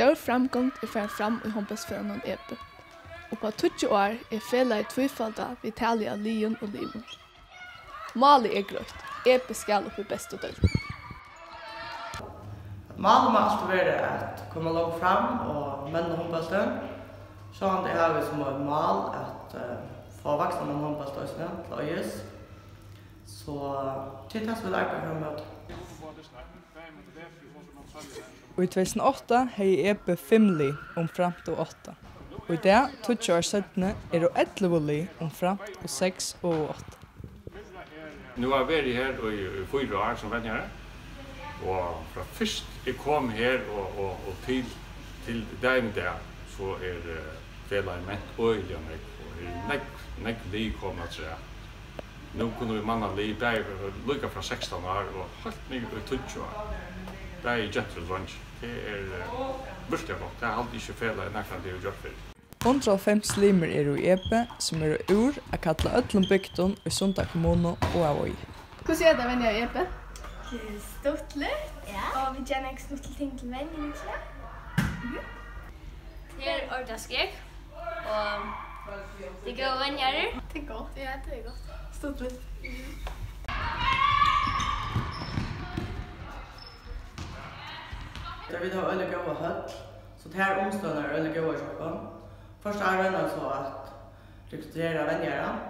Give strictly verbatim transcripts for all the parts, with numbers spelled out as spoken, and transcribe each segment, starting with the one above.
Stór framgongd er farin fram í hondbóltsfelagnum Epi. Upp á tíggju ár er felagið tvífaldað við talið av liðum og limum. Málið er greitt. Epi skal upp í bestu deild. Málið má altíð vera at koma langt fram og menna hondbóltin. Sjálvandi hava vit sum eitt mál at, eh, fáa vaksnan mann hondbólt eisini til eiðis. So, tað er tað, sum vit arbeiða fram móti. Í tvey túsund og átta hevði Epi fimm lið umframt U átta. Og í dag, tíggju ár seinni, eru ellivu lið umframt U seks og U átta. Nú havi eg verið her í, í fýra ár sum venjari, og frá fyrst eg kom her og, og, og til, til dagin í dag, so er, eh, felagið ment øgiliga nógv, og her er nógv, nógv lið komin afturat. Nú kunnu vit manna lið, bæði líka frá sekstan ár og heilt niður í tíggju ár. Bæði gentur og dreingir. Tað er, eh, virkuliga gott. Tað haldi eg ikki felagið nakrantíð hevur gjørt fyrr. Hundrað og hálvfems limir eru í Epi, sum eru úr at kalla øllum bygdum í Sunda kommunu og av Eiði. Hvussu er tað at venja í Epi? Tað er stuttligt, ja, og vit gera nógv stuttlig ting til venjing, ja. Mhm. Tað er ordiliga skeg, og tað er góðir venjarar. Tað er gott. Ja, tað er gott. Stuttligt. Tað, vit hava øgiliga góða høll, so tær umstøðurnar eru øgiliga góðar hjá okkum. Først og fremst so at rekruttera venjarar,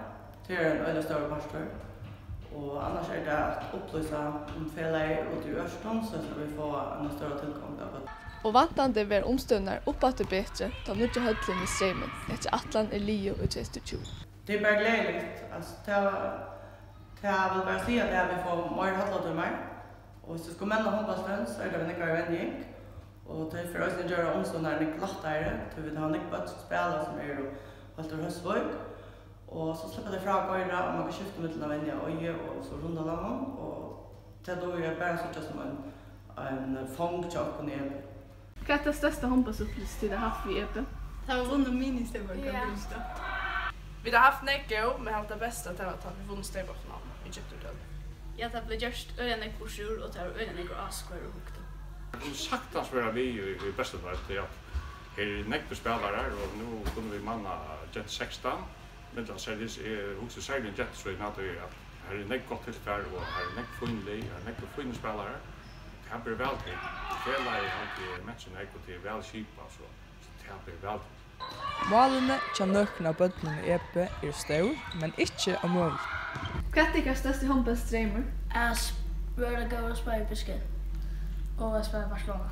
tað er ein øgiliga stórur partur. Og annars er tað at upplýsa um felagið úti í økinum, so at vit fáa eina stóra tilgongd av børnum. Og væntandi verða umstøðurnar uppaftur betri, tá nýggja høllin við Streymin eftir ætlan er liðug í tvey túsund og tjúgu. Tað er bara gleðiligt. Altso, tað, tað vil bara siga, tað at vit fáa meir høllatímar. Og viss vit skulu menna hondbóltin, so er tað við nógvari venjing. Og tað fer eisini at gera umstøðurnar nógv lættari, tí vit hava nógv børn, sum spæla, sum eru heilt úr Hósvík. Og so sleppa tey frá at koyra, og man kann skifta millum at venja í Eiði og so Sunda, og tað dugi eg bara at síggja sum ein, ein fong hjá okkum í Epi. Hvat er tað størsta hondbóltsupplivilsi, tit hava havt við Epi? Tá vit vunnu mini-steypubóltin, ja, kanska. Vit hava havt nógv góð, men eg haldi, tað besta, tað var, tá vit vunnu steypafinaluna í gentudeild. Ja, tað bleiv gjørt øgiliga nógv burturúr, og tað var øgiliga nógvir áskoðarar og hugdu. Vit kunnu saktans vera við í, í bestu deild, tí at her eru nógvir spælarar, og nú kunnu vit manna gentu sekstan. Millum serliga, eg hugsi serliga um gentusíðuna, tí at har er nógv gott tilfar, og har er nógv fín lið, har er nógv fínir spælarar. Tað ber væl til. Felagið, haldi eg, er ment so nógv, og tað er væl skipað, so, so tað ber væl til. Málini hjá nøkrum av børnum í Epi eru stór, men ikki ómøgulig. Hvat er tykkara størsti hondbóltsdreymur? At s-, vera góður at spæla í Bisken og at spæla í Barcelona.